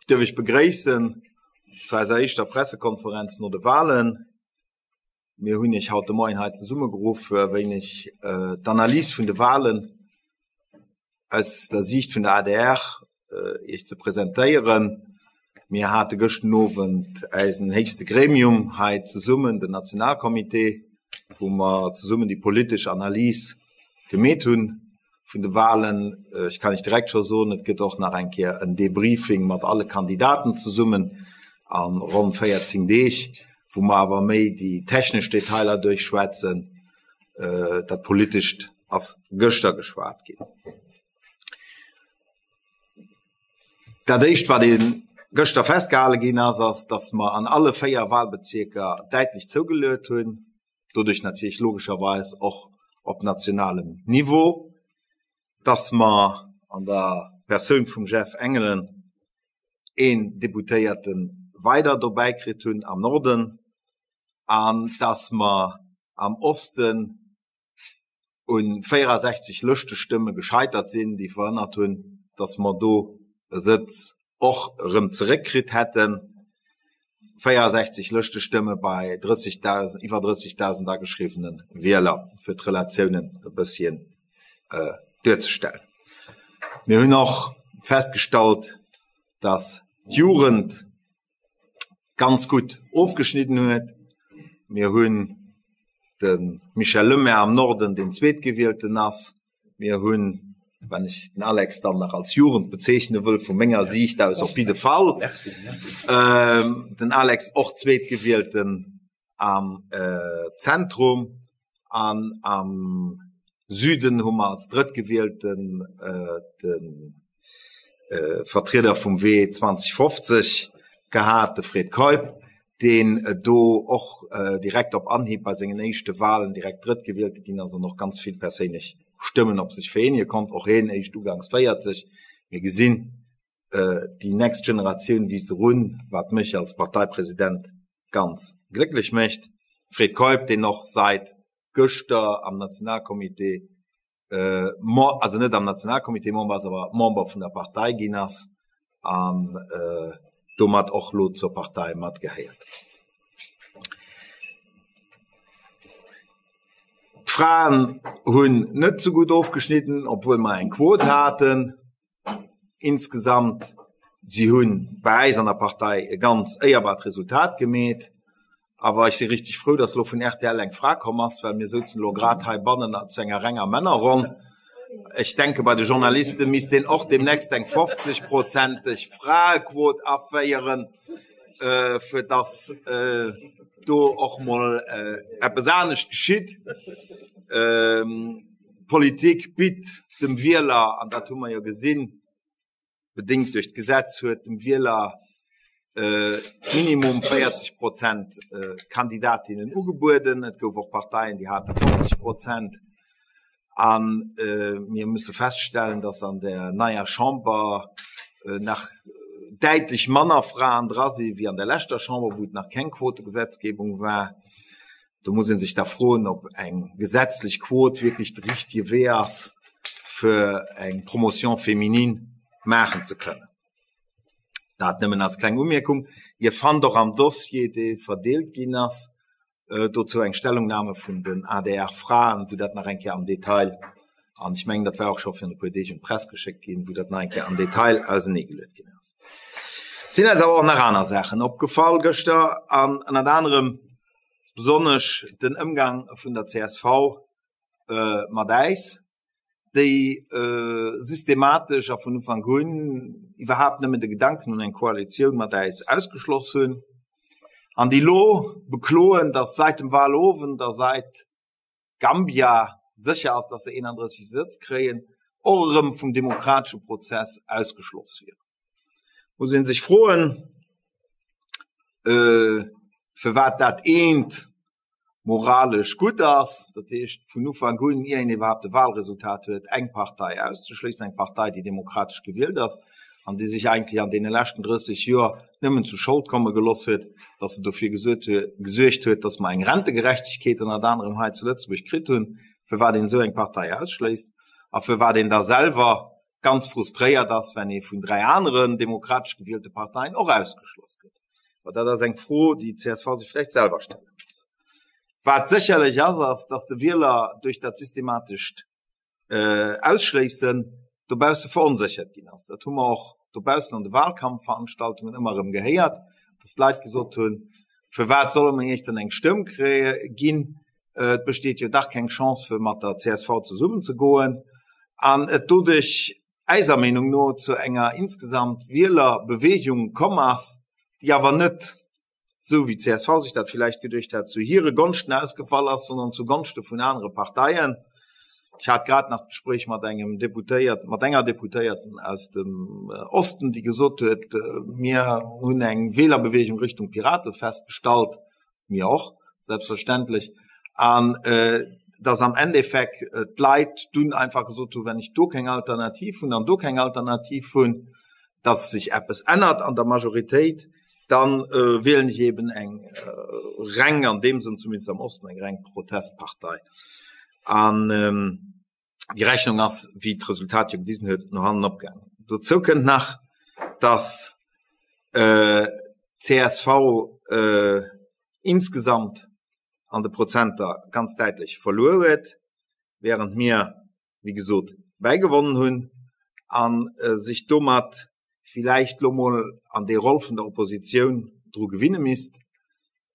Ech duerf Iech begréissen zu eiser éischter Pressekonferenz no de Wahlen. Mir hunn Iech haut de Moien hei zesummegeruff, fir e wéineg d'Analys vun de Wahlen aus der Siicht vun der adr Iech ze presentéieren. Mir hate gëschten Owend eisen héchste Gremium hei zesummen, den Nationalcomité, wou mer zesummen déi politesch Analys gemeet hunn vun de Wahlen. Ech kann Iech direkt scho soen, et gëtt och nach eng Kéier en Debriefing mat alle Kandidaten zesummen a ronn 14 Deeg, wou mer awer méi déi technesch Detailer duerchschwätzen. Dat Politescht ass gëschter geschwat ginn. Dat Éischt, wat ee gëschter festgehale ginn ass, ass, datt mer an alle 4 Wahlbezierker däitlech zougeluet hunn. doduerch natierlech logescherweis och op nationalem Niveau, dass mer an der Persoun vum Jeff Engelen een Deputéierte weider dobäi kritt hunn am Norden an dass mer am Osten u 64 Lëschtestëmme gescheitert sinn, déi verhënnert hunn, dass mer do e Sëtz och erëm zeréckkritt hätten. 64 Lëschtestëmme bei 30.000, iwwer 30.000 ageschriwwene Wieler, fir d'Relatiounen e bësschen duerzestellen. Mir hunn och festgestallt, dass d'Jugend ganz gutt ofgeschnidden huet. Mir hunn de Michel Lemaire am Norden, deen Zweetgewielten ass. Mir hunn, wann ech den Alex dann nach als Jugend bezeechne wëll, vu menger Siicht aus op jidde Fall, den Alex och Zweetgewielten am Zentrum an am Süden hu mer als Drëttgewielten de Vertrieder vum Wee 2050 gehat, de Fred Keup, deen do och direkt op Anhieb bei sengen éischte Wahlen direkt Drëttgewielte ginn ass an och ganz vill perséinlech Stëmmen op sech vereenege konnt, och hien éischt uganks 40. Mir gesinn, déi next Generatioun wiisst erun, wat mech als Parteipresident ganz glécklech mécht. Fred Keup, deen och seit gëschter am Nationalcomité, also net am Nationalcomité Member ass, awer Member vun der Partei ginn ass an domat och lo zur Partei matgehéiert. D'Fraen hunn net sou gutt ofgeschnidden, obwuel mer eng Quot haten. Insgesamt, si hu bei äis an der Partei e ganz éierbart Resultat gemeet. Awer ech si richteg frou, datt elo vun rtl eng Fra komm ass, well mir souzen elo grad heibannen zu enger renger Männerronn. Ech denke bei de Journaliste misst een och deemnächst eng 50-prozenteg Fraequot aféieren, fir datt do och mol eppes anescht geschitt. D'Politik bitt dem Wieler, an dat hu mer jo gesinn, bedéngt duerch d'Gesetz, huet dem Wieler minimum 40 Prozent Kandidatinnen ugebueden. Et gouf och Parteien, déi hate 50 Prozent. A mir musse feststellen, datt an der neier Chamber nach däitlech manner Fraen dra si wéi an der leschter Chamber, wou et nach keng Quotegesetzgebung war. Do muss ee sech da froen, ob eng gesetzlech Quot wierklech de richtige Wee ass, fir eng Promotion féminine maachen ze kënnen. Dat nëmmen als kleng Umierkung. Dir fannt och am Dossier, dee verdeelt ginn ass, dozou eng Stellungnahme vun den ADR-Fraen, wou dat nach eng Kéier am Detail, an ech mengen, dat war och scho virun e puer Deeg un d'Press geschéckt ginn, wou dat nach eng Kéier am Detail auseneegeluet ginn ass. Et sinn eis awer och nach aner Saachen opgefall gëschter, an ënnert anerem besonnesch den Ëmgang vun der csv mat äis, déi systematesch a vun Ufank un iwwerhaapt nëmmen de Gedanken un eng Koalitioun mat äis ausgeschloss hunn an déi elo bekloen, datt säit dem Wahlowend a säit Gambia sécher ass, datt se 31 Sëtz kréien, och erëm vum demokratesche Prozess ausgeschloss wieren. Muss ee sech froen, firwat dat eent moralesch gutt ass, dat heescht vun Ufank un, ier een iwwerhaapt e Wahlresultat huet, eng Partei auszeschléissen, eng Partei, déi demokratesch gewielt ass an déi sech eigentlech an deene leschten 30 Joer nëmmen zu Schold komme geloss huet, datt se dofir gesuergt huet, datt mer eng Rentegerechtegkeet ënnert anerem hei zu Lëtzebuerg kritt hunn, firwat een esou eng Partei ausschléisst a firwat een da selwer. ganz frustréiert ass, wenn ee vun 3 aneren demokratesch gewielte Parteien och ausgeschloss gëtt. Ma dat ass eng Fro, déi d'CSV sech vläicht selwer stelle muss. Wat sécherlech ass, ass, dass de Wieler duerch dat systematescht Ausschléissen dobausse veronséchert ginn ass. Dat hu mer och dobaussen an de Wahlkampfveranstaltungen ëmmer erëm gehéiert, dass d'Leit gesot hunn, Firwat solle mer Iech dann eng Stëmm ginn? Et besteet jo dach keng Chance, fir mat der csv zesummen ze goen. An et doduerch eiser Meenung no zu enger insgesamt Wielerbewegung komm ass, déi awer net, esou wéi d'CSV sech dat villäicht geduecht hat, zu hire Gonschten ausgefall ass, sondern zu Gonschte vun anere Parteien. Ech hat grad nach d'Gespréich mat engem Deputéiert, mat enger Deputéierten aus dem Osten, déi gesot huet, mir hunn eng Wählerbewegung Richtung Pirate festgestallt. Mir och, selbstverständlech. An dass am Endeffekt d'Leit dunn einfach gesot hunn, wenn ech do keng Alternativ hunn an do keng Alternativ hunn, dass sech eppes ännert an der Majoritéit, dann wielen ech eben eng reng, an deem Sënn zumindest am Osten, eng reng Protestpartei. An déi Rechnung ass, wéi d'Resultat jo gewisen huet, no hannen opgaangen. Dozou kënnt nach, dass d'CSV insgesamt an de Prozenter ganz däitlech verluer huet, während mir, wéi gesot, bäigewonnen hunn a sech domat villäicht lo mol an déi Roll vun der Oppositioun dru gewinne misst.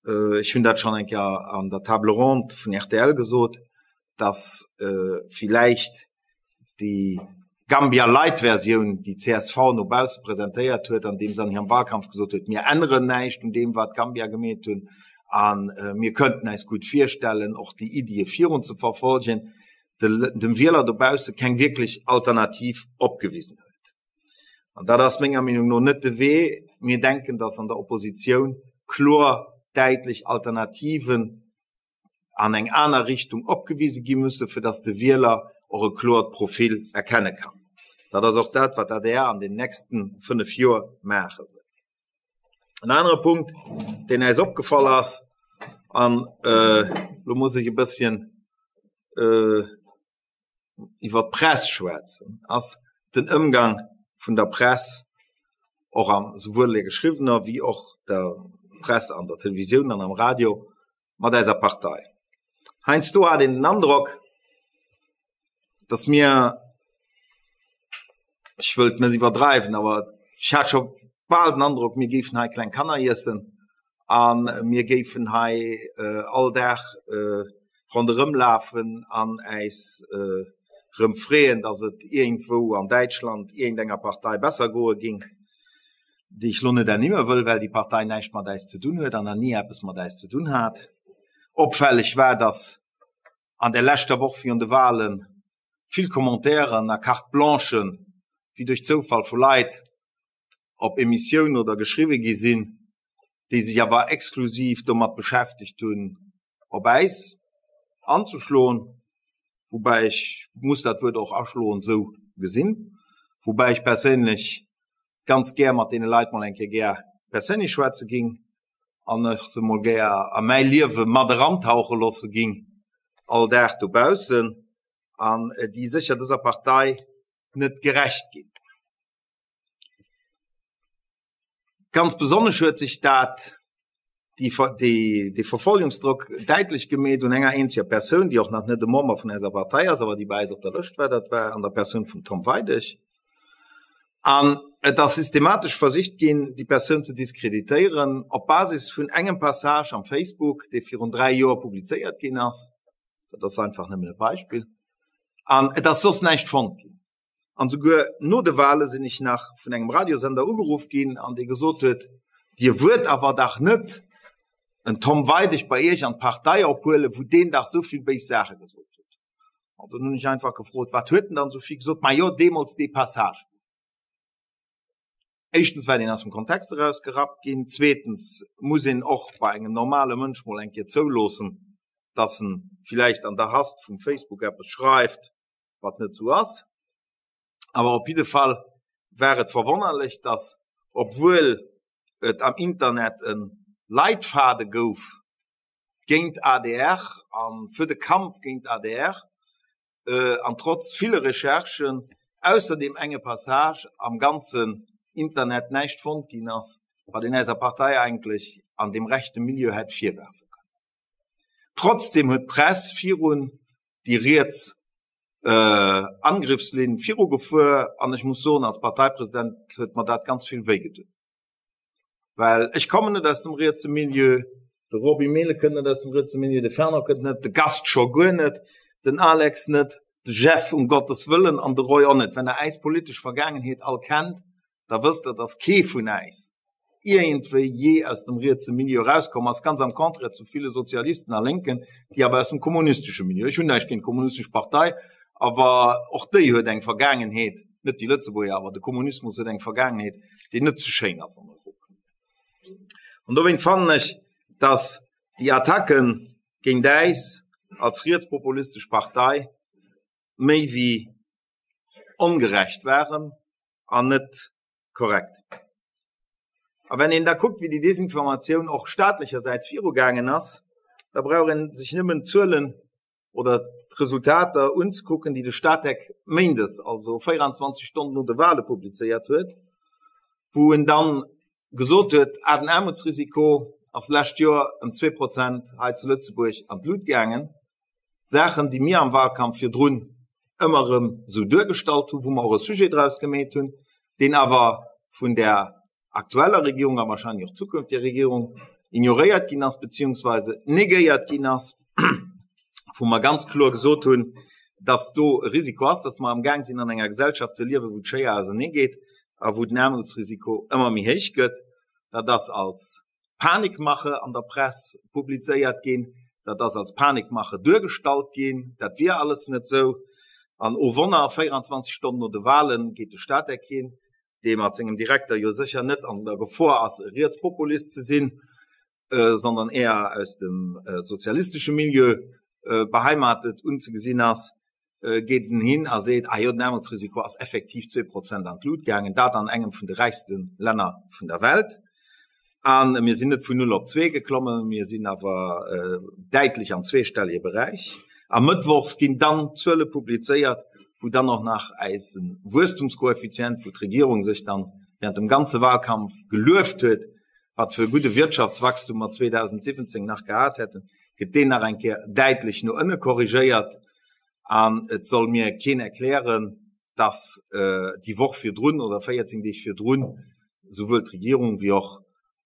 Ech hunn dat schonn eng Kéier an der Table ronde vun rtl gesot, dass villäicht déi Gambia-Light-Versioun, déi csv no bausse presentéiert huet, andeem se an hirem Wahlkampf gesot huet, mir änneren näischt un deem, wat d'Gambia gemeet hunn a mir könnten äis gutt virstellen, och déi Iddie virun ze verfolgen, dem Wieler dobausse keng wierklech Alternativ opgewisen huet. An dat ass menger Meenung no net de Wee. Mir denken, dass an der Oppositioun kloer, däitlech Alternativen an eng aner Richtung opgewise gi musse, fir dass de Wieler och e kloert Profil erkenne kann. Dat ass och dat, wat d'ADR an den nächste 5 Joer maache wëllt. En anere Punkt, deen äis opgefall ass, an elo muss ech e bësschen iwwer d'Press schwätzen, ass den Ëmgang vun der Press, och an souwuel der geschriwwener wéi och der Press an der Televisioun an am Radio, mat eiser Partei. Heiansdo hat een den Androck, datt mir, ech wëllt net iwwerdreiwen, awer ech hat scho bal den Androck, mir géifen hei kleng Kanner iessen a mir géifen hei all Dag ronderëm lafen an äis rëm freeën, datt et iergendwou an Däitschland iergendenger Partei besser goe géing, déi ech lo net ernimme wëll, well déi Partei näischt mat äis ze dunn huet an nach ni eppes mat äis ze dunn hat. Opfälleg war, datt an der leschter Woch virun de Wahlen vill Commentairen a Carte blanchen wéi duerch Zoufall vu Leit op Emissioun oder geschriwwe gi sinn, déi sech awer exklusiv domat beschäftegt hunn, op äis anzeschloen, woubäi ech muss dat Wuert och aschloen esou gesinn, woubäi ech perséinlech ganz gär mat deene Leit mol eng Kéier gär perséinlech schwätze ging an ech se mol gär a mäi Liewe mat erantauche loosse ging all Dag dobaussen an déi sécher dëser Partei net gerecht ginn. Ganz besonnesch huet sech dat dee Verfolgungsdrock däitlech gemeet un enger eenzeger Persoun, déi och nach net e Member vun eiser Partei ass, awer déi bei eis op der Lëscht war, dat war an der Persoun vum Tom Weidig. An et ass systematesch versicht ginn, déi Persoun ze diskreditéieren op Basis vun engem Passage am Facebook, dee virun 3 Joer publizéiert ginn ass. Dat ass einfach nëmmen e Beispill. An et ass soss näischt fonnt ginn. An souguer no de Wale sinn ech nach vun engem Radiosender ugeruff ginn, an dee gesot huet, Dir wuert awer dach net en Tom Weidig bei Iech an d'Partei ophuelen, wou deen dach esou vill béis Saache gesot huet. An dunn hunn ech einfach gefrot, Wat huet en dann esou vill gesot? Majo, deemools dee Passage. Éischtens war deen aus dem Kontext erausgerappt ginn. Zweetens muss een och bei engem normale Mënsch mol eng Kéier zouloossen, dass en villäicht an der Hast vum Facebook eppes schreift, wat net sou ass. Awer op jidde Fall war et verwonnerlech, dass, obwuel et am Internet e Leitfade gouf géint adr a fir de Kampf géint adr, an trotz ville Recherchen. ausser deem enge Passage am ganzen Internet näischt fonnt ginn ass, wat een eiser Partei eigentlech an deem rechte Milieu hätt virwerfe kënnen. Trotzdem huet d'Press virun déi riets Angriffslinn virugefuer an ech muss soen, als Parteipresident huet mer dat ganz vill wéi gedun. Well ech kommen net aus dem rietse Milieu, de Roby Mehlen kënnt net aus dem rietse Milieu, de Fernand kënnt net, de Gast scho guer net, den Alex net, de Jeff um Gottes Wëllen an de Roy och net. Wenn der äis politesch Vergaangenheet all kennt, da wësst der, datt kee vun äis iergendwéi jee aus dem rietse Milieu erauskomm ass, ganz am Contraire zu ville Sozialisten a Lénken, déi awer aus dem kommunistesche Milieu, ech hunn näischt géint d'Kommunistesch Partei, awer och déi huet eng Vergaangenheet, net déi Lëtzebuerger, awer de Kommunismus huet eng Vergaangenheet, déi net ze schéin ass an Europa. An dowéint fannen ech, datt déi Attacke géint äis als rietspopulistesch Partei méi wéi ongerecht waren an net korrekt. A wenn een da kuckt, wéi déi Desinformatioun och staatlechersäits virugaangen ass, da brauch ee sech nëmmen d'Zuelen oder d'Resultater unzekucken, déi de Statec méindes, also 24 Stonnen no de Wale publizéiert huet, wou en dann gesot huet, ah, den Aarmutsrisiko ass lescht Joer ëm 2 Prozent hei zu Lëtzebuerg an d'Lut gaangen. Saachen, déi mir am Wahlkampf virdrun ëmmer erëm esou duergestallt hunn, wou mer och e Sujet draus gemeet hunn, deen awer vun der aktueller Regierung a wahrscheinlech och zukünftiger Regierung ignoréiert ginn ass beziehungsweise negéiert ginn ass, wou mer ganz kloer gesot hunn, dass do e Risiko ass, dass mer am Gaang sinn an enger Gesellschaft ze liewen, wou d'Schéier auserneegeet a wou den Aarmutsrisiko ëmmer méi héich gëtt. Dat ass als Panikmache an der Press publizéiert ginn, dat ass als Panikmache duergestallt ginn, dat wier alles net esou. An oh Wonner, 24 Stonnen no de Wahlen geet de Statec hin, dee mat sengem Direkter jo sécher net an der Gefor ass, e Rietspopulist ze sinn, sondern eher aus dem sozialistesche Milieu beheimatet unzegesinn ass, geet en hin a seet, ah jo, den Aarmutsrisiko ass effektiv 2 Prozent an d'Lut gaangen, dat an engem vun de räichste Länner vun der Welt. A mir sinn net vun null op zwee geklommen, mir sinn awer däitlech am zweestellige Beräich. A mëttwochs ginn dann d'Zuele publizéiert, wou dann och nach eise Wuesstumskoeffizient, wou d'Regierung sech dann während dem ganze Wahlkampf gelueft huet, wat fir e gudde Wirtschaftswachstum mer 2017 nach gehat hätten, gëtt deen nach eng Kéier däitlech no ënne korrigéiert. An et soll mir keen erklären, dass déi Woch virdrun oder 14 Deeg virdrun souwuel d'Regierung wéi och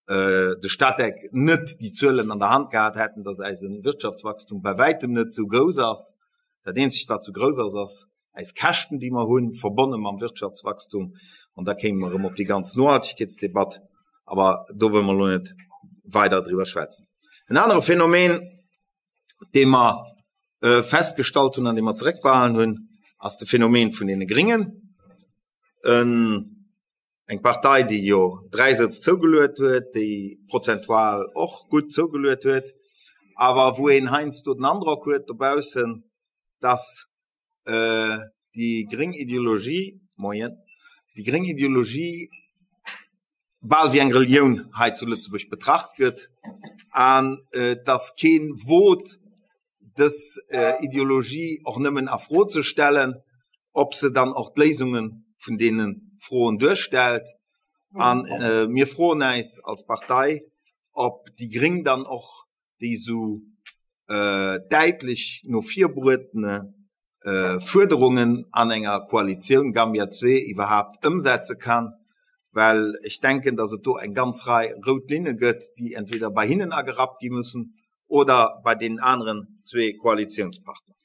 de Statec net déi Zuelen an der Hand gehat hätten, dass eise Wirtschaftswachstum bei wäitem net esou grouss ass. Dat eenzegt, wat esou grouss ass, ass eis Käschten, déi mer hunn, verbonne mam Wirtschaftswachstum. An da kéime mer erëm op déi ganz Nohaltegkeetsdebatt, awer do wëlle mer elo net weider driwwer schwätzen. En anere Phänomen, dee mer festgestallt hunn an dee mer zeréckbehalen hunn, ass de Phänomen vun deene Gringen. Eng Partei, déi jo 3 Sëtz zougeluet huet, déi prozentual och gutt zougeluet huet, awer wou een heiansdo den Androck huet dobaussen, dass déi gréng Ideologie, moien, déi gréng Ideologie bal wéi eng Relioun hei zu Lëtzebuerg betracht gëtt an dass kee wot, dës Ideologie och nëmmen a Fro ze stellen, ob se dann och d'Léisunge vun deene Froen duerstellt. A mir froen äis als Partei, ob déi Gréng dann och déi esou däitlech no vir bruetene Fuerderungen an enger Koalitioun Gambia II iwwerhaapt ëmsetze kann, well ech denken, datt et do eng ganz Rei rout Linne gëtt, déi entweder bei hinnen agerappt gi mussen oder bei deenen aneren zwee Koalitionspartner.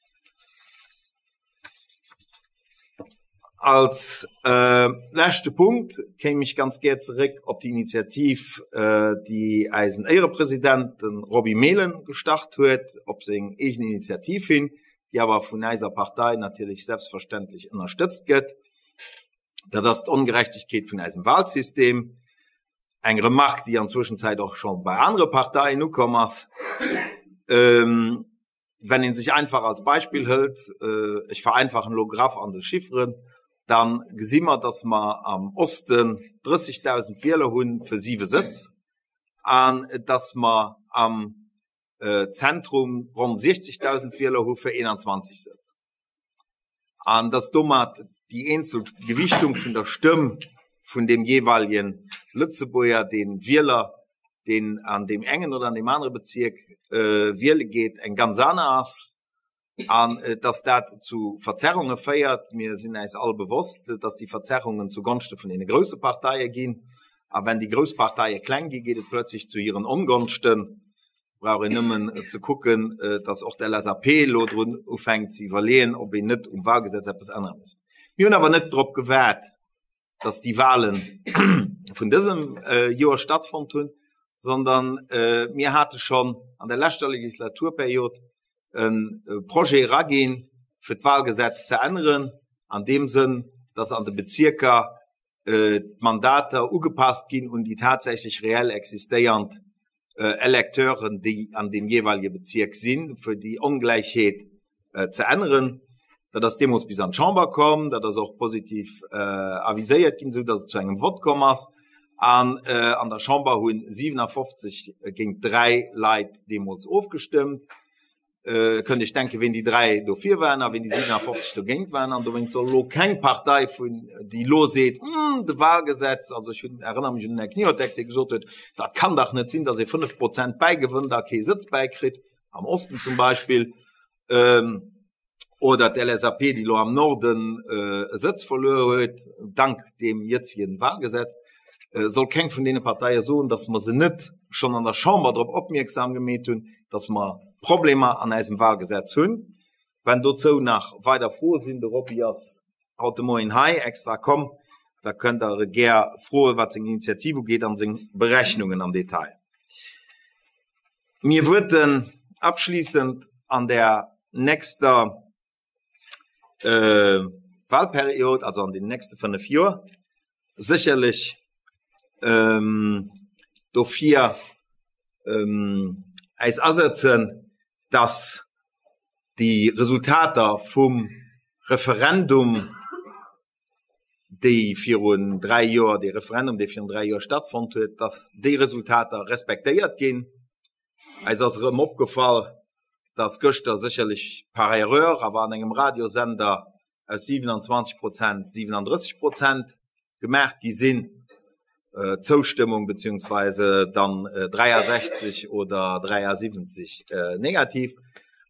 Als äh, leschte Punkt kéim ech ganz gär zeréck op déi Initiativ, äh, déi eisen Éierepresident, den Roby Mehlen, gestart huet, op seng eegen Initiativ hin, déi awer vun eiser Partei natierlech selbstverständlech ënnerstëtzt gëtt. Dat ass d'Ongerechtegkeet vun eisem Wahlsystem. Eng Remarque, déi an Zwëschenzäit och scho bei anere Parteien ukomm ass. Ähm, wenn een sech einfach als Beispill hëlt, äh, ech vereinfachen elo graff an de Chifferen, dann gesi mer, dass mer am Osten 30.000 Wieler hunn fir siwe Sëtz an dass mer am äh, Zentrum ronn 60.000 Wieler hu fir 21 Sëtz. An dass domat déi eenzel Gewichtung vun der Stëmm vun deem jeeweilege Lëtzebuerger, dee Wieler, deen an deem engen oder an deem anere Bezierk wiele geet, eng ganz aner ass. An dass dat zu Verzerrunge féiert. Mir sinn äis all bewosst, dass déi Verzerrungen zugonschte vun deene grousse Parteie ginn. A wenn déi grouss Parteie kleng ginn, geet et plötzlech zu hiren Ongonschten. Brauch een nëmmen ze kucken, dass och d'LSAP elo drun ufänkt ze iwwerleeën, ob een net um Wahlgesetz eppes ännere misst. Mir hunn awer net drop gewaart, dass déi Wahle vun dësem Joer stattfonnt hunn, sondern mir hate schonn an der leschter Legislaturperiod e Projet eraginn, fir d'Wahlgesetz ze änneren, an deem Sënn, dass an de Bezierker d'Mandater ugepasst ginn un déi tatsächlech reell existéiernd Electeuren, déi an deem jeeweilege Bezierk sinn, fir déi Ongläichheet ze änneren. Dat ass deemools bis an d'Chamber komm, dat ass och positiv aviséiert ginn, esou datt et zu engem Vott komm ass. An an der Chamber hu 57 géint 3 Leit deemools ofgestëmmt. Kënnt Iech denken, ween déi 3 dofir waren a ween déi 57 dogéint waren. An dowéinst soll elo keng Partei vun, déi elo seet, Hm, de Wahlgesetz, also ech hunn, erënnere mech un den Här Kmiotek, dee gesot huet, dat kann dach net sinn, datt ee 5 Prozent bäigewënnt a kee Sëtz bäikritt, am Osten zum Beispill. Oder d'LSAP, déi elo am Norden e Sëtz verluer huet, dank deem jëtzegen Wahlgesetz, soll keng vun deene Parteie soen, datt mer se net schonn an der Chamber drop opmierksam gemeet hunn, datt mer Problemer an eisem Wahlgesetz hunn. Wenn dozou nach weider Froe sinn, de Robby ass haut de Moien hei extra komm, da kënnt Der e gär froen, wat seng Initiativ ugeet an seng Berechnungen am Detail. Mir wuerten abschließend an der nächster äh, Wahlperiod, also an den nächste fënnef Joer, sécherlech ähm, dofir ähm, äis asetzen, dass déi Resultater vum Referendum, déi virun 3 Joer, dee Referendum, dee virun 3 Joer stattfonnt huet, dass déi Resultater respektéiert ginn. Eis ass erëm opgefall, dass gëschter sécherlech par erreur, awer an engem Radiosender aus 27 Prozent 37 Prozent gemaach gi sinn, Zoustëmmung beziehungsweise dann 63 oder 73 negativ.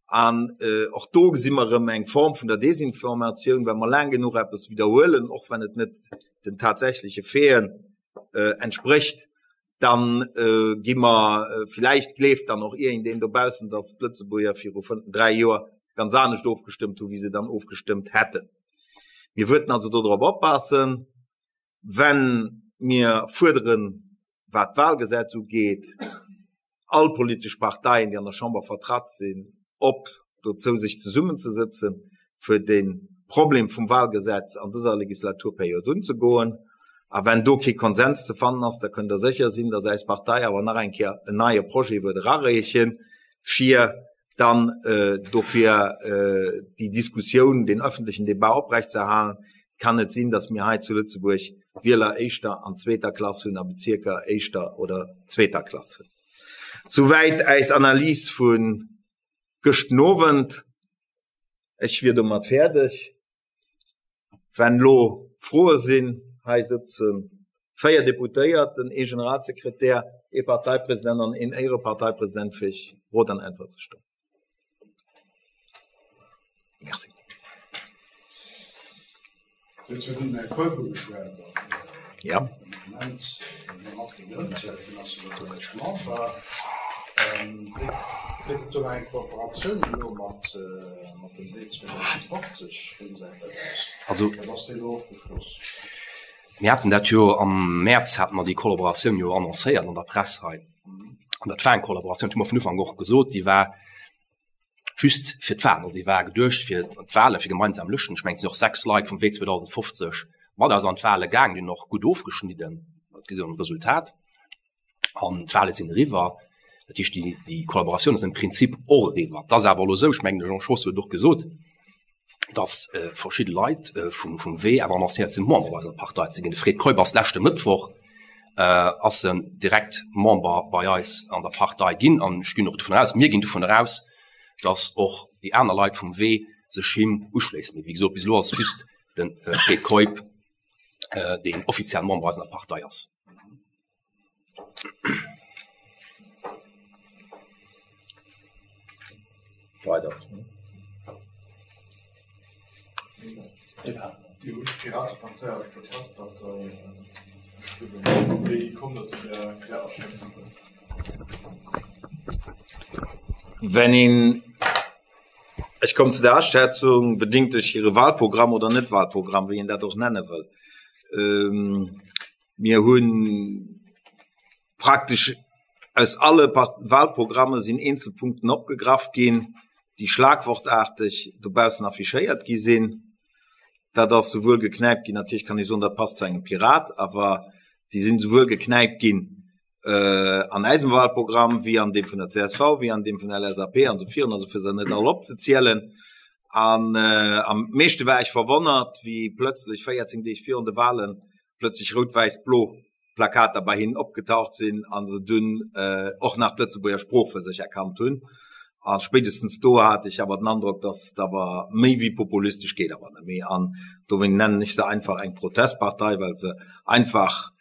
An och do gesi mer erëm eng Form vun der Desinformatioun, well mer laang genuch eppes widderhuelen, och wann et net den tatsächleche Faiten entsprécht, dann gi mer, villäicht gleeft dann och iergendeen dobaussen, datt d'Lëtzebuerger viru 3 Joer ganz anescht ofgestëmmt hu wéi se dann ofgestëmmt hätten. Mir wëllten also dodrop oppassen, wenn mir fuerderen, wat d'Wahlgesetz ugeet, all politesch Parteien, déi an der Chamber vertratt sinn, op dozou sech zesummenzesëtzen, fir de Problem vum Wahlgesetz an dëser Legislaturperiod unzegoen. A wenn do kee Konsens ze fannen ass, da kënnt Der sécher sinn, dass eis Partei awer nach eng Kéier en neie Projet wëllt erareechen, fir dann dofir déi Diskussioun, den öffentlichen Débat oprechtzeerhalen. Et kann net sinn, dass mir hei zu Lëtzebuerg Wieler éischter an zweeter Klass hunn a Bezierker éischter oder zweeter Klass hunn. Souwäit äis Analys vu gëschten Owend. Ech wier domat fäerdeg. Wenn elo Froe sinn, hei sëtze 4 Deputéierten, ee Generalsekretär, ee Parteipresident an een Éiereparteipresident, fir Iech Rot an Äntwert ze stoen. Merci. Dozou hunn den Här Kolbe geschwat an Ja. den Moment mir mat gegrënnt huet, hien ass jo och eréischt Member. Wéi gëtt et do nach eng Kooperatioun elo mat mat dem Wee 2050 vun Säit eraus? Also Oder ass déi elo ofgeschloss? Mir haten dat jo am Mäerz hate mer déi Kollaboratioun jo annoncéiert an der Press hei. An dat war eng Kollaboratioun, dat hu mer vun Ufank och gesot, déi war just fir d'Wahlen, also déi war geduecht fir d'Wahlen, fir gemeinsam Lëschten. Ech mengen, et sinn och 6 Leit vum Wee 2050 mat eis an d'Wahle gaangen, déi hunn och gutt ofgeschnidden, dat gesi am Resultat. An d'Wahle sinn eriwwer. Dat heescht, déi, déi Kollaboratioun ass im Prinzip och eriwwer. Et ass awer elo esou, ech mengen, de Jean Schoos huet et och gesot, dass verschidde Leit vum, vum Wee awer annoncéiert sinn, Member bei eiser Partei ze ginn. De Fred Keup ass leschte Mëttwoch ass en direkt Member bei eis an der Partei ginn. An ech ginn och dovun aus, mir ginn dovun aus, dass och déi aner Leit vum Wee. sech him uschléissen. Mee wéi gesot, bis elo ass et just de Fred Keup, deen offiziell Member eiser Partei ass. Weider. Dir hutt d'Piratepartei als Protestpartei beschriwwen. Wéi komm der zu där Aschätzung? Wenn een, ech kommen zu der Aschätzung, bedingt duerch hire Wahlprogramm oder Net-Wahlprogramm, wéi een dat och nenne wëll. Mir hu praktesch aus alle Wahlprogramme sinn eenzel Punkten opgegraff ginn, déi schlagwortarteg dobaussen affichéiert gi sinn. Dat ass souwuel geknäipt ginn, natierlech kann ee soen, dat passt zu engem Pirat, awer déi sinn souwuel geknäipt ginn an eisem Wahlprogramm wéi an deem vun der csv, wéi an deem vun der LSAP an esou virun, also fir se net all opzezielen. An am meeschte war ech verwonnert, wéi plëtzlech 14 Deeg virun de Wahlen plëtzlech rout-wäiss-blo Plakater bei hinnen opgetaucht sinn a se dunn och nach d'Lëtzebuerger Sprooch fir sech erkannt hunn. A spéitestens do hat ech awer den Androck, datt et awer méi wéi populistesch geet awer net méi. An dowéint nennen ech se einfach eng Protestpartei, well se einfach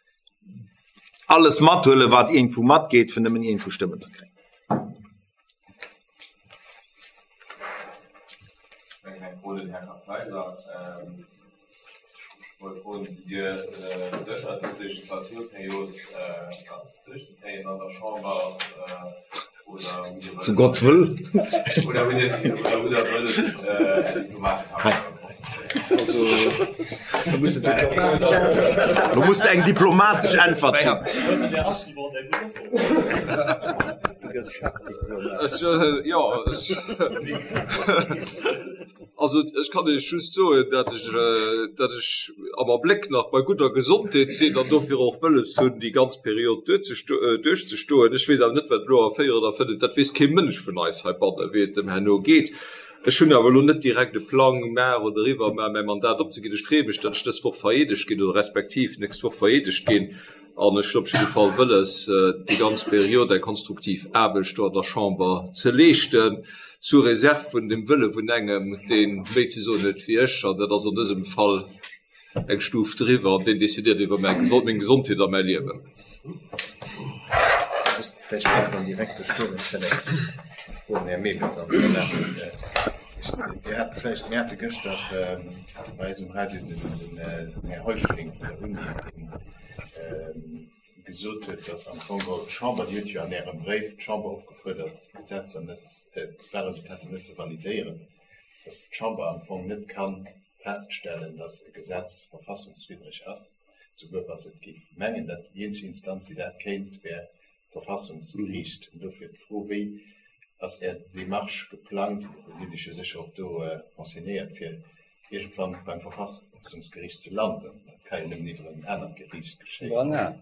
alles mathuelen, wat iergendwou matgeet, fir nëmmen iergendwou Stëmmen ze kréien. Eng Fro un den Här Kartheiser. Ech wollt froen, Sidd Dir sécher, dës Legislaturperiod ganz duerchzezéien an der Chamber oder hutt Dir Sou Gott wëll. Oder hutt Dir oder hutt Der wëlles, Är diplomatesch Karriär Lo muss de eng diplomatesch Äntwert ginn. Jo, also ech kann Iech just soen, datt ech, datt ech am Abléck nach bei gudder Gesondheet sinn an dofir och wëlles hunn, déi ganz Period duerchzestoen. Ech weess awer net, wat elo a 4 oder 5, dat weess kee Mënsch vun eis heibannen, wéi et dem herno geet. Ech hunn awer elo net direkt e Plang, mar oder iwwermar mäi Mandat opzeginn. Ech freeë mech, datt ech dës Woch vereedegt ginn oder respektiv nächst Woch vereedegt ginn. An ech hunn op jidde Fall wëlles, déi ganz Period eng konstruktiv Aarbecht do an der Chamber ze leeschten, sous réserve vun dem Wëlle vun engem, dee méi ze soen huet wéi ech, an dat ass an dësem Fall eng Stuf driwwer, an deen decidéiert iwwer meng Gesondheet a mäi Liewen. Vläicht kann een direkt do stoen. Ech hätt eng Fro un den Här Mehlen dann danach. Dir hat vläicht, mir hate gëschter bei eis um Radio den Här Heuschling vun der Uni, deen gesot huet, datt am Fong geholl d'Chamber, Dir hutt jo an Ärem Bréif d'Chamber opgefuerdert, d'Gesetzer net, d'Wahlresultater net ze validéieren, datt d'Chamber am Fong net ka feststellen, datt e Gesetz verfassungswiddreg ass, souguer wa se et géif mengen. Dat déi eenzeg Instanz, déi dat kéint, wär d'Verfassungsgeriicht. An dofir d'Fro, Wéi ass Är Démarche geplangt, Dir hutt Iech jo sécher och do renseignéiert, fir iergendwann beim Verfassungsgeriicht ze landen? Dat ka jo nëmmen iwwer en anert Geriicht geschéien. Voilà.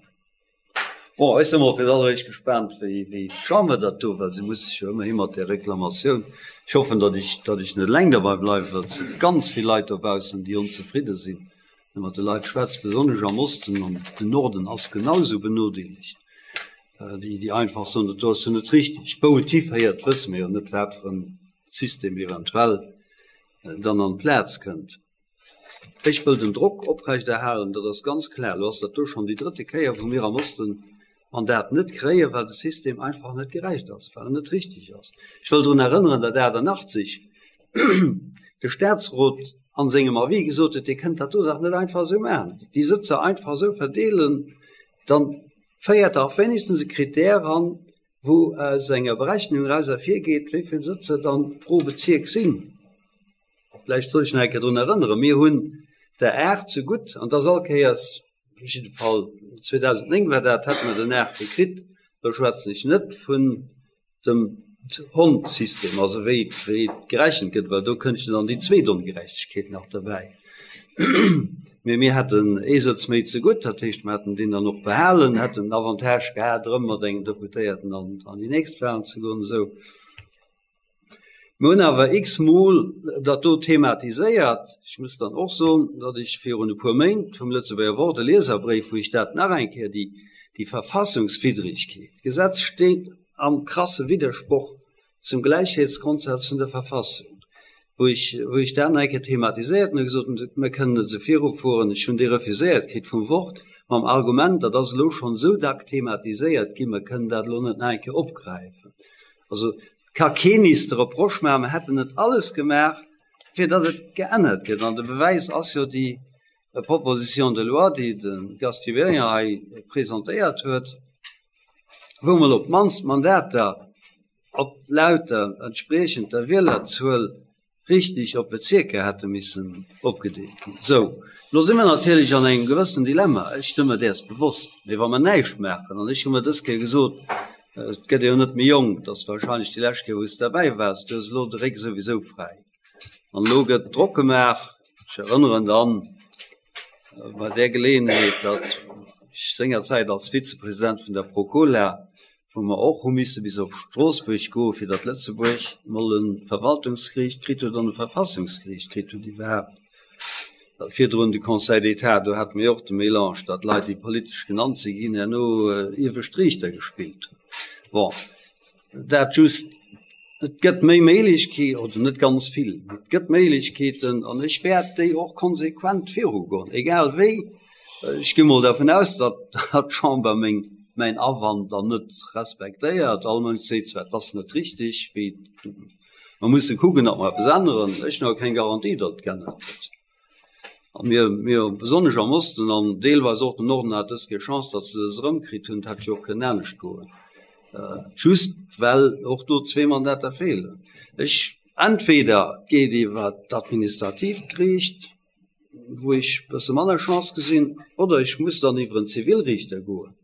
Bon, ech si mol fir d'alleréischt gespaant, wéi, wéi d'Chamber dat do, well se muss sech jo ëmmerhi mat där Reklamatioun, ech hoffen, datt ech, datt ech net eleng derbei bleiwen, well et si ganz vill Leit dobaussen, déi onzefridde sinn. Wenn mat de Leit schwätzt, besonnesch am Osten, an den Norden ass genau esou benodeelegt, déi, déi einfach soen, dat do ass jo net richtig. Wou et hiféiert, wësse mir jo net, wat fir en System eventuell dann an d'Plaz kënnt. Ech wëll den Drock oprechterhalen, dat ass ganz klar. Elo ass dat do schonn déi drëtte Kéier, wou mir am Osten d'Mandat net kréien, well de System einfach net gerecht ass, well en net richtig ass. Ech wëll drun erënneren, datt 88 de Statsrot an sengem Avis gesot huet, Dir kënnt dat do dach net einfach esou maachen, déi Sëtzer einfach esou verdeelen, dann féiert Der och wéinegstens e Kritär an, wou aus enger Berechnung eraus ervirgeet, wéi vill Sëtzer dann pro Bezierk sinn. Vläicht soll ech nach eng Kéier drun erënneren, mir hunn der 8 zegutt, an dass all Kéiers, op jidde Fall 2009 war dat, hätte mer den 8 gekritt, do schwätzen ech net vun dem D'Hondt-System, also wéi wéi gerechent gëtt, well do kënnt jo dann déi zweet Ongerechtegkeet nach derbäi. Mee mir hätten ee Sëtz méi zegutt, dat heescht, mer hätten deen dann och behalen, hätten den Avantage gehat, erëm mat engem Deputéierten an an déi nächst Wahlen ze goen esou. Mir hunn awer x-mol dat do thematiséiert. Ech muss dann och soen, datt ech virun e puer Méint vum Lëtzebuerger Wort e Lieserbréif, wou ech dat nach eng Kéier, déi déi Verfassungswiddrigkeet, d'Gesetz steet am krasse Widdersproch zum Gläichheetsgrondsaz vun der Verfassung. Wou ech, wou ech dat nach eng Kéier thematiséiert hunn a gesot hunn, mir kënnen net esou virufueren. Ech hunn déi refuséiert kritt vum Wort mam Argument, dat ass elo schonn esou dack thematiséiert ginn, mir kënnen dat elo net nach eng Kéier opgräifen. Also et ka keen is de Reproche maachen, mir hätten net alles gemaach, fir datt et geännert gëtt. An de Bewäis ass jo déi Proposition de loi, déi de Gast Gibéryen hei presentéiert huet, wou mol op d'mannst d'Mandater op laut der entspriechend der Wielerzuel richtig op Bezierker hätte missen opgedeelt ginn. Sou, elo si mer natierlech an engem gewëssen Dilemma, ech si mer däers bewosst, mee wa mer näischt maachen, an ech hu mer dës Kéier gesot, et gëtt ee jo net méi jonk, et ass wahrscheinlech déi lescht Kéier wou s de derbäi waars, du hues elo de Réck souwisou fräi an elo gëtt Drock gemaach, ech erënneren dann bei där Geleeënheet, datt ech sengerzäit als Vizepresident vun der Procola wou mer och hu misse bis op Stroossbuerg goen, fir datt Lëtzebuerg mol e Verwaltungsgeriicht kritt huet an e Verfassungsgeriicht kritt huet iwwerhaapt. Virdrun de Conseil d'État, do hate mir jo och de Mélange, datt Leit, déi politesch genannt si ginn, herno iewescht Riichter gespillt hunn. Bon, dat just. Et gëtt méi Méiglechkeeten, oder net ganz vill, mee et gëtt Méiglechkeeten an ech wäert déi och konsequent virugoen, egal wéi. Ech gi mol dervun aus, datt d'Chamber meng, mäin Awand dann net respektéiert. All Mënsch seet zwar, et ass net richtig, wéi mer musse kucken, datt mer eppes änneren. Ech hunn awer keng Garantie, datt et geännert gëtt. A mir, mir besonnesch am Osten an deelweis och den Norden hat dës Kéier Chance, datt se se erëmkritt hunn. Et hätt jo och kënnen anescht goen, just well och do zwee Mandater feelen. Ech, entweder et geet iwwer d'administratiivt Geriicht, wou ech e bësse manner Chance gesinn, oder ech muss dann iwwer en Zivilriichter goen.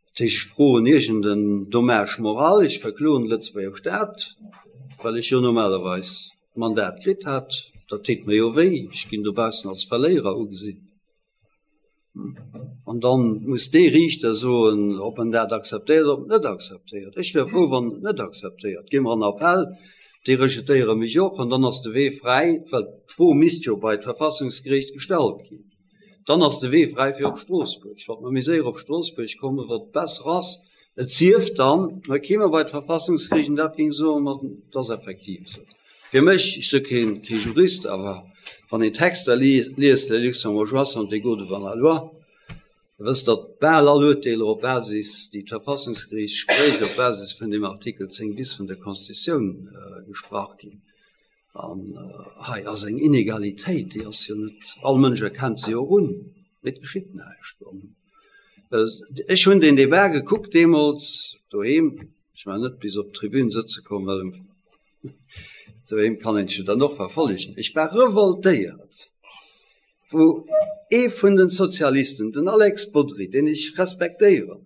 Dat heescht, ech froen iergend en Dommage moral, ech verkloen de Lëtzebuerger Staat, well ech jo normalerweis d'Mandat kritt hat. Dat deet mir jo wéi, ech ginn dobaussen als Verléierer ugesinn. An dann muss dee Riichter soen, ob en dat akzeptéiert oder ob en et net akzeptéiert. Ech wier frou, wann en et net akzeptéiert. Gi mer an Appell, déi rejetéiere mech och an dann ass de Wee fräi, well d'Fro misst jo bei d'Verfassungsgeriicht gestallt ginn. Dann ass de Wee fräi fir op Stroossbuerg. Wat mer méi séier op Stroossbuerg kommen, wat besser ass. Et sief dann, mer kéime bei d'Verfassungsgeriicht an dat géing soen, ma et ass effektiv esou. Fir mech, ech si keen Jurist, awer wann een Texter liest, Les Luxembourgeois sont égaux devant la loi, da wësst Der, datt bal all Urteeler op Basis, déi d'Verfassungsgeriicht sprécht, op Basis vun deem Artikel 10 bis vun der Constitutioun gesprach ginn. An hei ass eng Inegalitéit, déi ass jo net, all Mënsch erkennt se jo och un, mee et geschitt näischt. Ech hunn deen Debat gekuckt deemools doheem, ech war net bis op d'Tribün sëtze komm, well doheem kann een sech dann och verfollegen. Ech war revoltéiert, wou ee vun den Sozialisten, den Alex Bodry, deen ech respektéieren,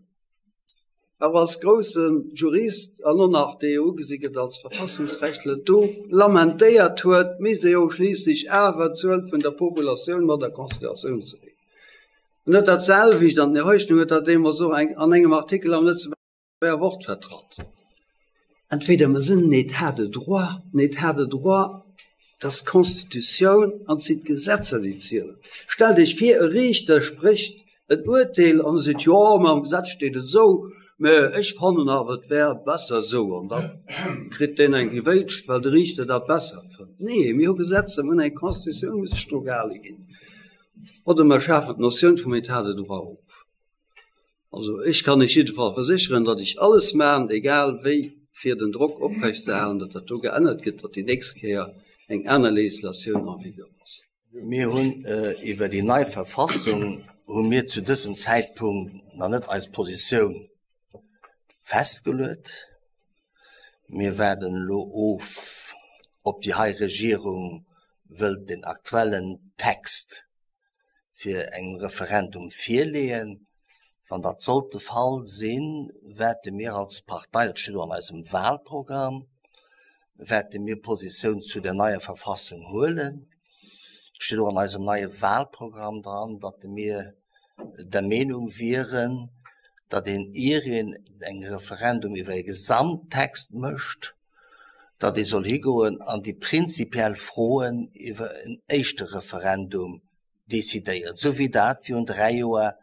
awer als grousse Jurist an och nach dee jo ugesi gëtt als Verfassungsrechtler, do lamentéiert huet, misst ee jo schliisslech awer d'Zuel vun der Populatioun mat a Consideratioun zéien. En huet dat selwecht an den Här Heuschling huet dat deemools och an engem Artikel am Lëtzebuerger Wort vertratt. Entweder mer sinn en État de droit, en État de droit, dat ass d'Constitutioun an et sinn d'Gesetzer, déi zielen. Stellt Iech vir, e Riichter sprécht en Urteel an e seet, jo, mä am Gesetz steet et esou, mä ech fannen awer, et wär besser esou. An da kritt deen eng gewéitscht, well de Riichter dat besser fënnt. Nee, mir hu Gesetzer, mir hunn eng Constitutioun, muss sech dru gehale ginn. Oder mer schafen d'Notioun vum État de droit of. Also ech kann Iech jiddefall versécheren, datt ech alles maachen, egal wéi, fir den Drock oprechtzeerhalen, datt dat do geännert gëtt, datt déi nächst Kéier eng aner Législatioun en vigueur ass. Mir hunn iwwer déi nei Verfassung hu mir zu dësem Zäitpunkt nach net eis Positioun festgeluet. Mir waarden elo of, ob déi hei Regierung wëllt den aktuellen Text fir engem Referendum virleeën. Wann dat sollt de Fall sinn, wäerte mir als Partei, dat steet och an eisem Wahlprogramm, wäerte mir Positioun zu der neier Verfassung huelen. Et steet och an eisem neie Wahlprogramm dran, datt mir der Meenung wieren, datt een, ier een eng Referendum iwwer e Gesamttext mécht, datt ee soll higoen an déi prinzipiell Froen iwwer en éischte Referendum decidéieren, esou wéi dat virun 3 Joer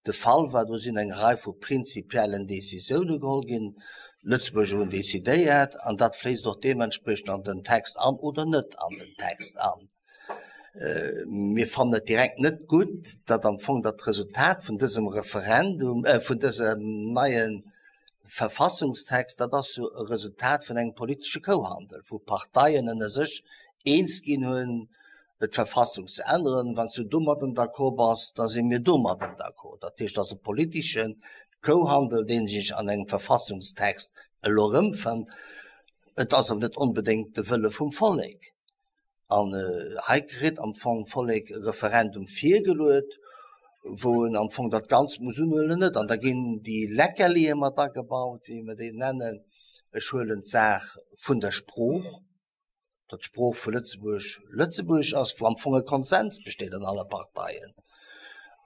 de Fall war. Do sinn eng Rei vu prinzipiellen Décisioune geholl ginn. D'Lëtzebuerger hunn decidéiert an dat fléisst och deementspriechend an den Text an oder net an den Text an. Mir fannen et direkt net gutt, datt am Fong dat Resultat vun dësem Referendum, vun dësem neie Verfassungstext, dat ass jo e Resultat vun engem politesche Kouhandel, wou d'Parteien ënner sech eens ginn hunn, d'Verfassung ze änneren. Wann s du domadden d'accord bass, da si mir domadden d'accord. Dat heescht, et ass e politesche Kouhandel, dee sech an engem Verfassungstext elo erëmfënnt. Et ass awer net onbedéngt de Wëlle vum Vollek. An hei kritt am Fong d'Vollek e Referendum virgeluet, wou en am Fong dat Ganzt muss unhuelen oder net. An da ginn déi Leckerlie mat agebaut, wéi mer déi nennen. Ech huelen d'Saach vun der Sprooch, datt d'Sprooch vu Lëtzebuerg Lëtzebuergesch ass, wou am Fong e Konsens besteet an alle Parteien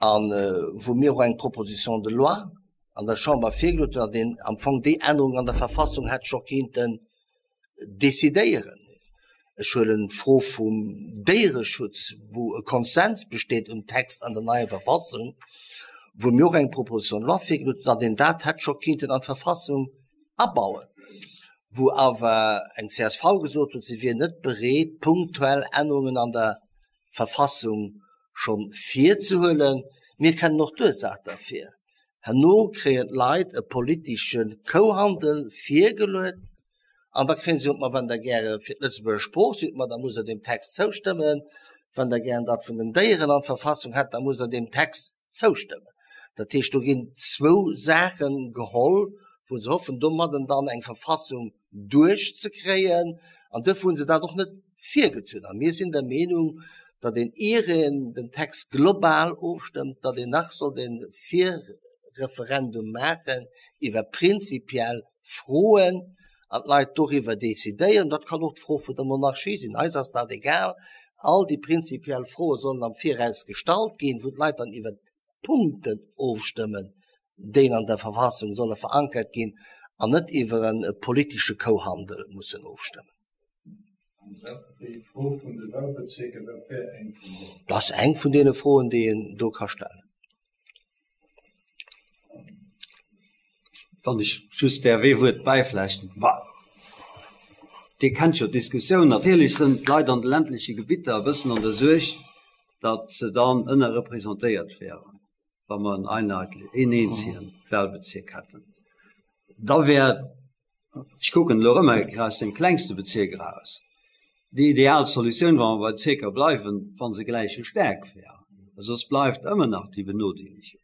a wou mir och eng Proposition de loi an der Chamber virgeluet hunn, datt een am Fong déi Ännerung an der Verfassung hätt scho kinnten decidéieren. Ech huelen d'Fro vum Déiereschutz, wou e Konsens besteet um Text an der neier Verfassung, wou mir och eng Proposition de loi virgeluet hunn, datt een dat hätt scho kinnten an d'Verfassung abauen, wou awer eng csv gesot huet, si wier net bereet, punktuell Ännerungen an der Verfassung scho virzehuelen. Mir kennen och d'Ursaach derfir. Herno kréien d'Leit e politesche Kouhandel virgeluet an da kréie se och, ma wann Der gäre fir d'Lëtzebuerger Sprooch sidd, ma da musst Der deem Text zoustëmmen, wann Der gären dat vun den Déieren an d'Verfassung hätt, da musst Der deem Text zoustëmmen. Dat heescht, do ginn zwou Saache geholl, wou se hoffen, domadden dann eng Verfassung duerchzekréien. An duerfir hu se dat och net virgezunn. A mir sinn der Meenung, datt een, ier een den Text global ofstëmmt, datt een nach sollt e Virreferendum maachen iwwer prinzipiell Froen an d'Leit doriwwer decidéieren. Dat kann och d'Fro vun der Monarchie sinn, eis ass dat egal. All déi prinzipiell Froe sollen am Viraus gestallt ginn, wou d'Leit dann iwwer d'Punkten ofstëmmen, déi an der Verfassung solle verankert ginn, an net iwwer e politesche Kouhandel mussen ofstëmmen. Déi Fro vun de Wahlbezierker, dat wär eng vun deenen. Dat ass eng vun deene Froen, déi een do ka stellen. Wann ech just däerf ee Wuert bäiflechten. Bah, Dir kennt jo d'Diskussioun. Natierlech sënn d'Leit an de ländleche Gebitter e bëssen an der Suerg, datt se dann ënnerrepresentéiert wären, wa mer en einheitlich, een eenzege Wahlbezierk hätten. Da wär ech kucken elo erëm eng Kéier aus dem klengste Bezierk eraus, déi ideal Solutioun, wa mer bei Bezierker bleiwen, wa se gläiche staark wären. Soss bleift ëmmer nach déi Benodeelegung.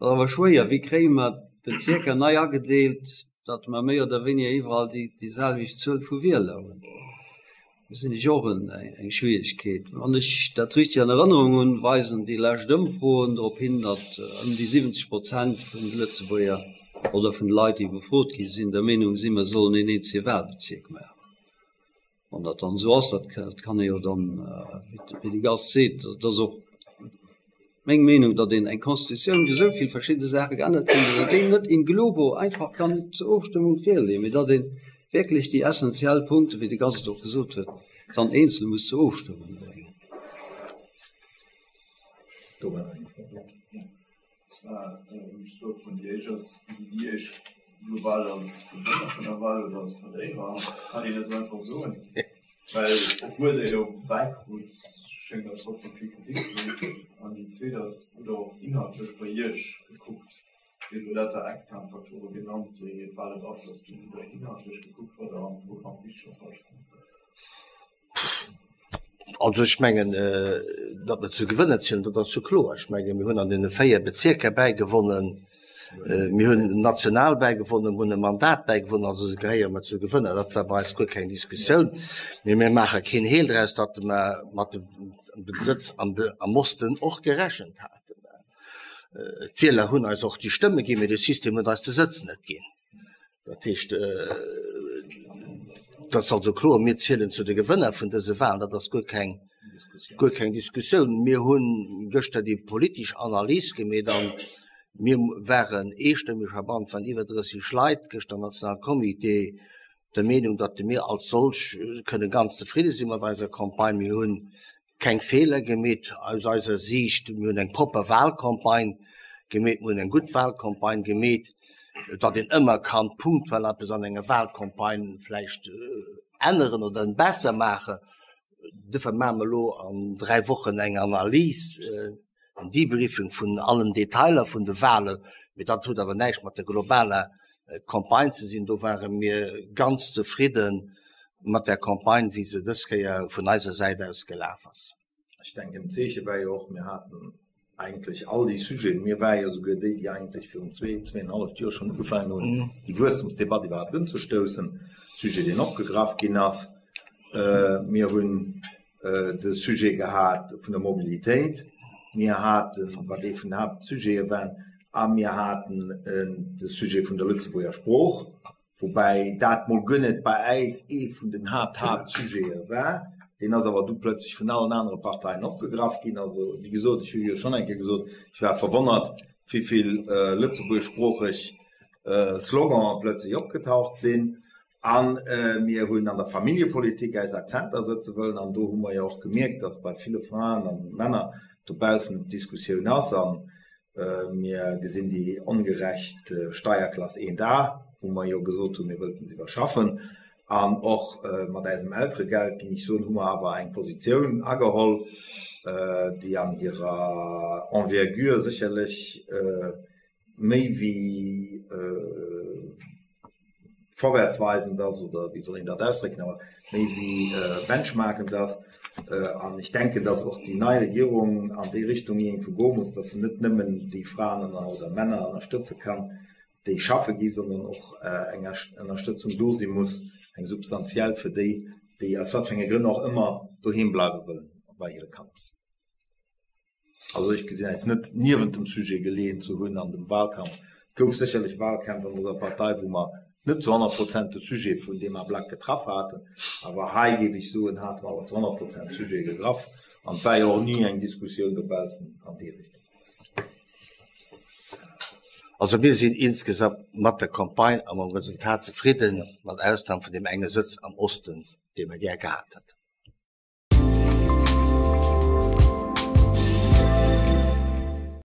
Dat ass awer schwéier. Wéi kréie mer d'Bezierker nei agedeelt, datt mer méi oder wéiniger iwwerall déi déi selwecht Zuel vu Wieler hunn? Do gesinn ech och eng Schwierigkeet. Wann ech dat richteg an Erënnerung hunn, weisen déi lescht Ëmfroen drop hin, datt ëm déi 70 Prozent vun de Lëtzebuerger oder vun de Leit, déi befrot gi sinn, der Meenung sinn, mer sollen een eenzege Wahlbezierk maachen. Wann dat dann esou ass, dat kann ee jo dann, wéi de Gast seet, dat ass och meng Meenung, datt een eng Constitutioun, wou esou vill verschidde Saache geännert ginn, datt een déi net in globo einfach kann zur Ofstëmmung virleeën, mee datt ee wierklech déi essenziell Punkte, wéi de Gast et och gesot huet, dann eenzel muss zur Ofstëmmung bréngen. Do war nach eng Fro. Zwar hunn ech zwou Froen. Déi éischt ass, Gesitt Dir Iech global als Gewënner vun der Wal oder als Verléierer? Kann een net esou einfach soen, well obwuel Der jo bäikrut, schéngt der trotzdem vill Kritik ze hunn. An déi zweet ass, Hutt Der och inhaltlech bei Iech gekuckt, Dir hutt elo lauter extern Faktore genannt, déi d'Wale beaflosst hunn, hutt Der inhaltlech gekuckt, wat Der am Programm richteg a falsch gemaach hutt? Also ech mengen, datt mer zu Gewënner zielen, dat ass jo kloer. Ech menge mir hunn an deene 4 Bezierker bäigewonnen, mir hunn national bäigewonnen, mir hunn e Mandat bäigewonnen, also gehéiere mer zu de Gewënner. Dat war bei eis guer keng Diskussioun. Mee mir maache keen Heel draus, datt mer mat dem Sëtz am Osten och gerechent haten. D'Wieler hunn eis och déi Stëmme ginn, mee de System huet eis de Sëtz net ginn. Dat heescht, dat ass also kloer, mir zielen zu de Gewënner vun dëse Wahlen, dat ass guer keng, guer keng Diskussioun. Mir hu gëschter déi politesch Analys gemeet an mir waren eestëmmeg heibannen, et waren iwwer 30 Leit gëschter am Nationale Comité, der Meenung, datt mir als solch kënne ganz zefridde si mat eiser Campagne. Mir hunn keng Feeler gemeet aus eiser Siicht. Mir hunn eng propper Wahlcampagne. Gemeet. Mir hunn eng gutt Wahlcampagne gemeet. Datt een ëmmer kann punktuell eppes an enger Wahlcampagne vläicht änneren oder besser maachen, Duerfir maache mer elo an 3 Wochen eng Analys, en Debriefing vun allen Detailer vun de Wahlen. Mee dat huet awer näischt mat der globaler Campagne ze sinn. Do ware mir ganz zefridde mat der Campagne, wéi se dës Kéier vun eiser Säit aus gelaf ass. Ech denken, d'Zeeche war jo och, mir haten eigentlech all déi Sujeten, mir ware jo souguer déi, déi eigentlech virun zwee, zweeënhalleft Joer schonn ugefaangen hunn, déi Wuesstumsdebatt iwwerhaapt unzestoussen, Sujet, deen opgegraff ginn ass. Mir hunn de Sujet gehat vun der Mobilitéit, mir haten, wat ee vun den Haaptsujete war, a mir haten de Sujet vun der Lëtzebuerger Sprooch. Woubäi dat mol guer net bei äis ee vun den Haapt-Haaptsujete war. Deen ass awer du plötzlech vun allen anere Parteien opgegraff ginn. Also, wéi gesot, ech hu jo schonn eng Kéier gesot, ech war verwonnert, wéi vill lëtzebuergeschsproocheg Slogane plötzlech opgetaucht sinn. A mir hunn an der Familljepolitik äis Akzenter sëtze wëllen. An do hu mer jo och gemierkt, dass bei ville Fraen a Männer dobaussen d'Diskussioun ass. An Mir gesinn déi ongerecht Steierklass 1A, wou mer jo gesot hunn, mir wëllten se iwwerschaffen. An och mat äisem Elteregeld, géing ech soen, hu mer awer eng Positioun ageholl, déi an hirer Envergure sécherlech méi wéi vorwärtsweisend ass, oder wéi soll een dat ausdrécken, awer méi wéi benchmarkend ass. An ech denken, datt och déi nei Regierung an déi Richtung iergendwou goe muss, datt se net nëmmen déi Fraen oder Männer ënnerstëtze kann, déi schaffe gi, sondern och eng Ënnerstëtzung do si muss, eng substantiell fir déi, déi aus wat fir enge Grënn och ëmmer doheem bleiwe wëllen bei hire Kanner. Also ech gesinn eis net niewent dem Sujet geleeën ze hunn an dem Wahlkampf. Et gouf sécherlech Wahlkämpf an dëser Partei, wou mer net zu 100 Prozent de Sujet vun deem Ablack getraff haten. Awer hei, géif ech soen, hate mer awer zu 100 Prozent Sujet gegraff. An et war jo och ni eng Diskussioun dobaussen an déi Richtung. Also mir sinn insgesamt mat der Campagne a mam Resultat zefridden, mat Ausnam vun deem enge Sëtz am Osten, dee mer gär gehat hätten.